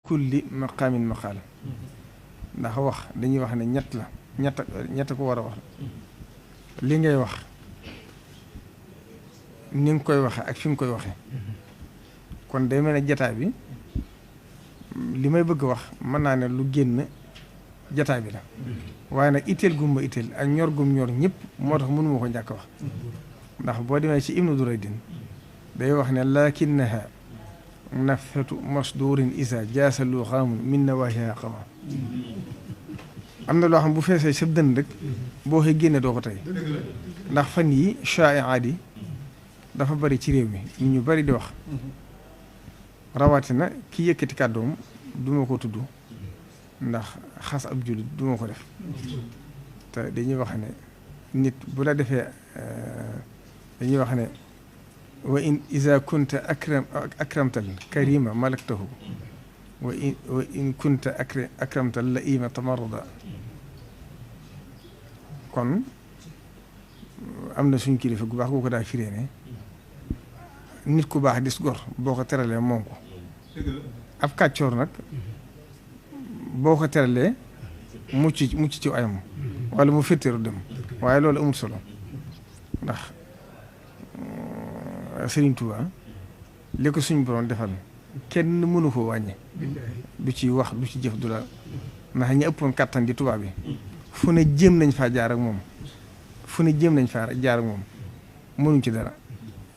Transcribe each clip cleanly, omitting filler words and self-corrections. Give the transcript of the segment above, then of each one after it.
kulli maqaamin maqaala ndax wax dañuy wax ne ñett ko war a wax li ngay wax ni nga koy waxe ak fi nga koy waxe kon day mel ne jataay bi li may bëgg wax mën naa ne lu génn jataay bi la waaye nag itteel gumba itteel ak ñor gum ñor ñëpp moo tax mënuma ko njàkk wax ndax boo demee ci Ibnu Duraydin day wax ne lakinnaha nafatu masdurin isa jaasalu xaamun min nawaahiha xama am na loo xam bu feesee sab dënn rek boo xëy génne doo ko tey ndax fan yi shaa'iaat yi dafa bari ci réew mi ñu bari di wax rawatina ki yëkkati kàddoom duma ko tudd ndax xas ab jullit duma ko def te dañuy wax ne nit bu la defee dañuy wax ne wa in iza kunta akramtal karima malaktahu wa in kunta akramtal laima tamarrada kon am na suñ kilifa gu baax gu ko daa firee ne nit ku baax dis gor boo ko teralee moom ko ab kàccoor nag boo ko teralee mucc ci ayam wala mu féttéeru dem waaye loolu amul solo ndax Sëriñ Tuubaa li ko suñ borom defal kenn mënu ko wàññi du ci wax du ci jëf du la ndax ñi ëppoon kàttan di tubaab bi fu ne jéem nañ faa jaar ak moom mënuñ ci dara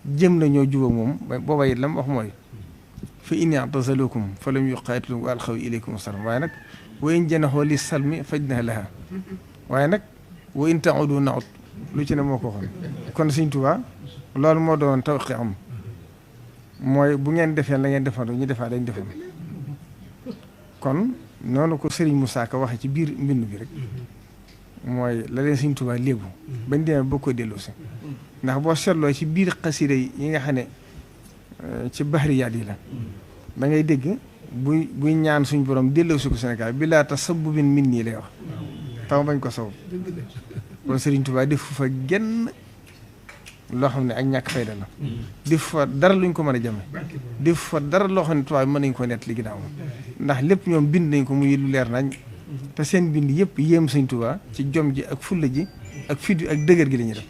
jéem nañoo jubóog moom booba it la mu wax mooy fa in i'tazalukum fa lam yuqaatilukum wa alxaw ilaykum salaam waaye nag wa in janaxoo li salmi fajnah laha waaye nag wa in ta'udu na'ud lu ci ne moo ko waxoon kon Sëriñ Tuubaa loolu moo doon tawqi am mooy bu ngeen defee la ngeen defoon ñu defaa dañ defoon kon noonu ko Serigne Moussa Ka waxee ci biir mbind bi rek mooy la leen Sëriñ Tuubaa léegu bañ demee boo ko delloo si ndax boo seetloo ci biir xasida yi nga xam ne ci bahriyaat yi la da ngay dégg buy ñaan suñ borom delloo si ko Sénégal bi laa tasabbubin min nii lay wax taw bañ ko sabab kon Serigne Touba def fa genn loo xam ne ak ñàkk fayda la def fa dara luñ ko mën a jame def fa dara loo xam ne tubaab bi mën nañ ko nett li ginnaaw ndax lépp ñoom bind nañ ko muy lu leer nañ te seen bind yëpp yéem Serigne Touba ci jom ji ak fulla ji ak fit ak dëgër gi la ñuy def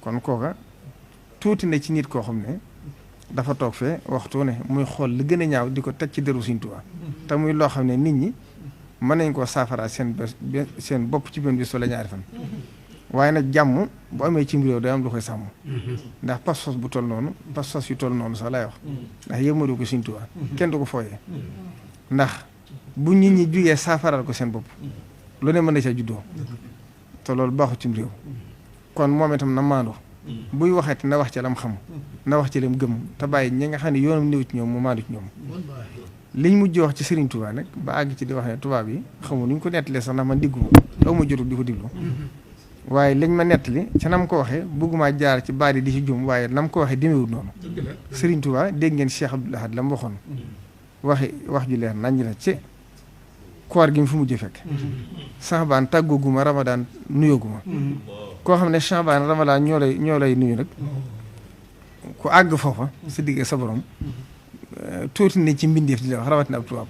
kon kooka tuuti na ci nit koo xam ne dafa toog fee waxtu ne muy xool li gën a ñaaw di ko teg ci deru Sëriñ Tuubaa te muy loo xam ne nit ñi mën nañ koo saafara seen bopp ci benn bis wala ñaari fan waaye nag jàmm bu amee ci réew day am lu koy sàmm ndax pas-pas bu toll noonu pas-pas yu toll noonu sax lay wax ndax yëmadu ko Sëriñ Tuubaa kenn du ko fooyee ndax bu nit ñi jugee saafaral ko seen bopp lu ne mën na ca juddoo te loolu baaxu ci réew kon moom itam na maandu buy waxeeti na wax ci lam xam na wax ci lam gëm te bàyyi ñi nga xam ne yoonam néew ci ñoom mu maandu ci ñoom liñ mujj wax ci Serigne Touba nag ba àgg ci di wax ne tubaab yi xamul nu ñu ko nettalee sax ndax man diggu aw ma jotul di ko diglu waaye liñ ma nettali ca nam ko waxee bëgguma jaar ci baari di ci jum waaye nam ko waxee demeewul noonu Serigne Touba dégg ngeen Cheikh Abdoul Ahad la mu waxoon wax ju leer nañ la ci koor gi mu fi mujj fekk Saxbaan tàggooguma Ramadaan nuyooguma koo xam ne Saxbaan Ramadaan ñoo lay nuyu nag ku àgg foofa sa digg sa borom tuuti ne ci mbindeef di la wax rawatina ab tubaab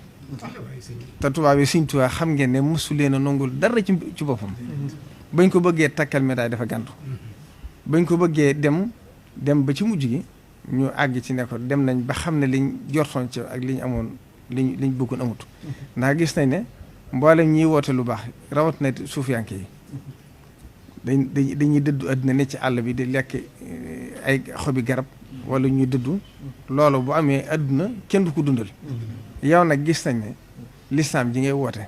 te tubaab yi Sëriñ Tuubaa xam ngeen ne mosu leen a nongul dara ci boppam bañ ko bëggee takkal médaille dafa gàntu bañ ko bëggee dem ba ci mujj gi ñu àgg ci ne ko dem nañ ba xam ne liñ jortoon ci ak liñ amoon liñ bëggoon amut ndax gis nañ ne mboolem ñiy woote lu baax rawat na suufiyanke yi dañuy dëddu àddina ne ci àll bi di lekk ay xobi garab wala ñuy dëddu loolu bu amee àdduna kenn du ko dundal yow nag gis nañ ne lislaam ji ngay woote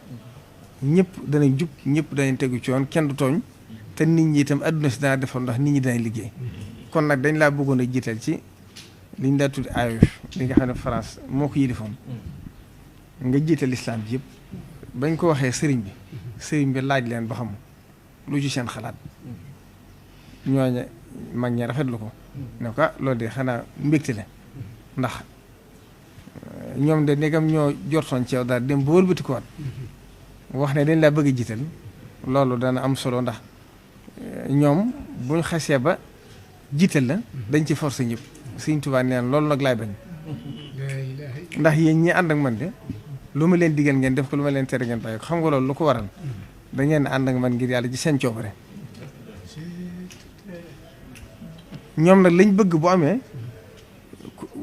ñëpp danañ jub ñëpp danañ tegu ci yoon kenn du tooñ te nit ñi itam àdduna si dana defar ndax nit ñi danañ liggéey kon nag dañ laa bëggoon a jiital ci liñ daa tuddi AOF li nga xam ne France moo ko yilifoon nga jiital lislaam bi yëpp bañ ko waxee sëriñ bi laaj leen ba xam lu ci seen xalaat ñooñu mag ñi rafetlu ko ne ko loolu de xanaa mbégte la ndax ñoom de ndegam ñoo jortoon ci yow daal dem ba wëlbati ko waat wax ne dañ laa bëgg a jiital loolu dana am solo ndax ñoom buñ xasee ba jiital la dañ ci forcer ñëpp Sëriñ Tuubaa neen loolu nag laay bañ ndax yéen ñi ànd ak man de lu ma leen digal ngeen def ko lu ma leen tere ngeen bàyyi ko xam nga loolu lu ko waral da ngeen ànd ak man ngir yàlla ci seen coobare ñoom nag lañ bëgg bu amee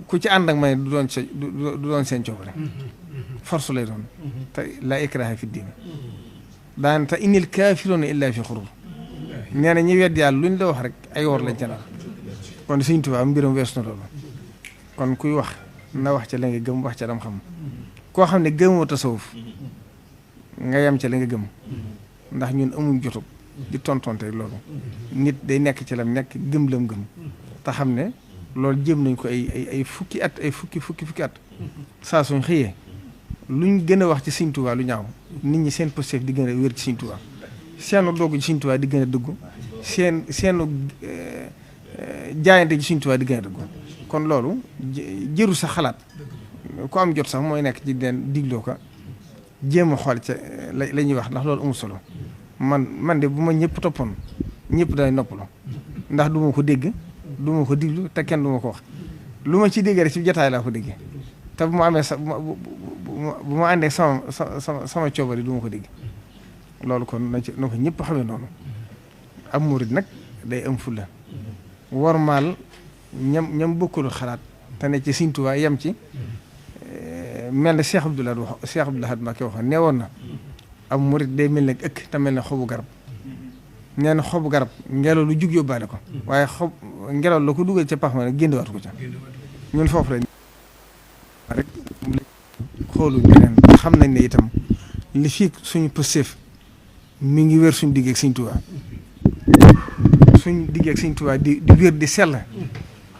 ku ci ànd ak man du doon seen coobare force lay doon te laa ikraha fi diin daan te innil kaafiruuna illaa fi xurur nee na ñi wedd yàlla luñ la wax rek ay wor lañ ca nar kon Sëriñ Tuubaa mbiram weesu na loolu kon kuy wax na wax ca la nga gëm wax ca lam xam koo xam ne gëmoo tasawuf nga yem ca la nga gëm ndax ñun amuñ jotub di tontonte loolu nit day nekk ci lam nekk gëm lam gëm te xam ne loolu jëm nañ ko ay fukki at ay fukki at saa suñ xëyee luñ gën a wax ci Sëriñ Tuubaa lu ñaaw nit ñi seen positif di gën a wér ci Sëriñ Tuubaa seenu dogg ci Sëriñ Tuubaa di gën a dëggu seenu jaayante ci Sëriñ Tuubaa di gën a dëggu kon loolu jëru sa xalaat ku am jot sax mooy nekk ci den digloo ko jéem a xool ca la ñuy wax ndax loolu amul solo man de bu ma ñëpp toppoon ñëpp day noppalu ndax du ma ko dégg du ma ko diglu te kenn du ma ko wax lu ma ci dégg rek ci jotaay laa ko déggee te bu ma amee sa bu ma àndee sama coobari du ma ko dégg loolu kon na ko ñëpp xamee noonu am murid nag day am fulla wormaal ñam bokkul xalaat te ne ci Sëriñ Tuubaa yem ci mel ne Cheikh Abdoul Ahad Mbacké waxoon nee woon na am murid day mel ne ëkk te mel ne xobu garab nee na xobu garab ngelaw lu jug yóbbaale ko waaye ngelaw la ko dugal ca pax ma nag génnewaat ko ca ñun foofu rek xoolu ñeneen xam nañ ne itam li fii suñu pëstéef mi ngi wér suñu digg ak Sëriñ Tuubaa suñu digg ak Sëriñ Tuubaa di wér di sell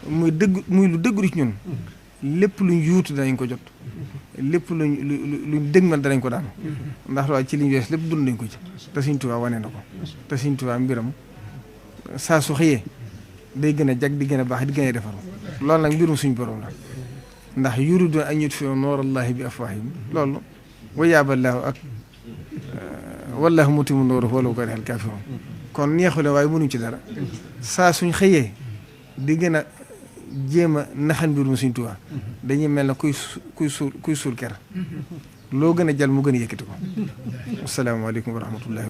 muy lu dëggu ci ñun lépp luñ yuutu danañ ko jot lépp luñ dëgmal danañ ko daan ndax loolu ci liñ wees lépp dund nañ ko ci te Sëriñ Tuubaa wane na ko te Sëriñ Tuubaa mbiram saa su xëyee day gën a jag di gën a baax di gën a defaru loolu nag mbirum suñu borom la ndax yuriduuna an yutfi'u nuurallaahi bi afwaahihim loolu wa yaaballaahu ak wallaahu mutimmu nuurihi walaw karihal kaafiruun kon neexule waaye mënuñ ci dara saa suñ xëyee di gën a jéem a naxal mbirum Sëriñ Tuubaa dañuy mel ne kuy suul ker loo gën a jal mu gën a yëkkati ko asalaamaaleykum wa rahmatullahi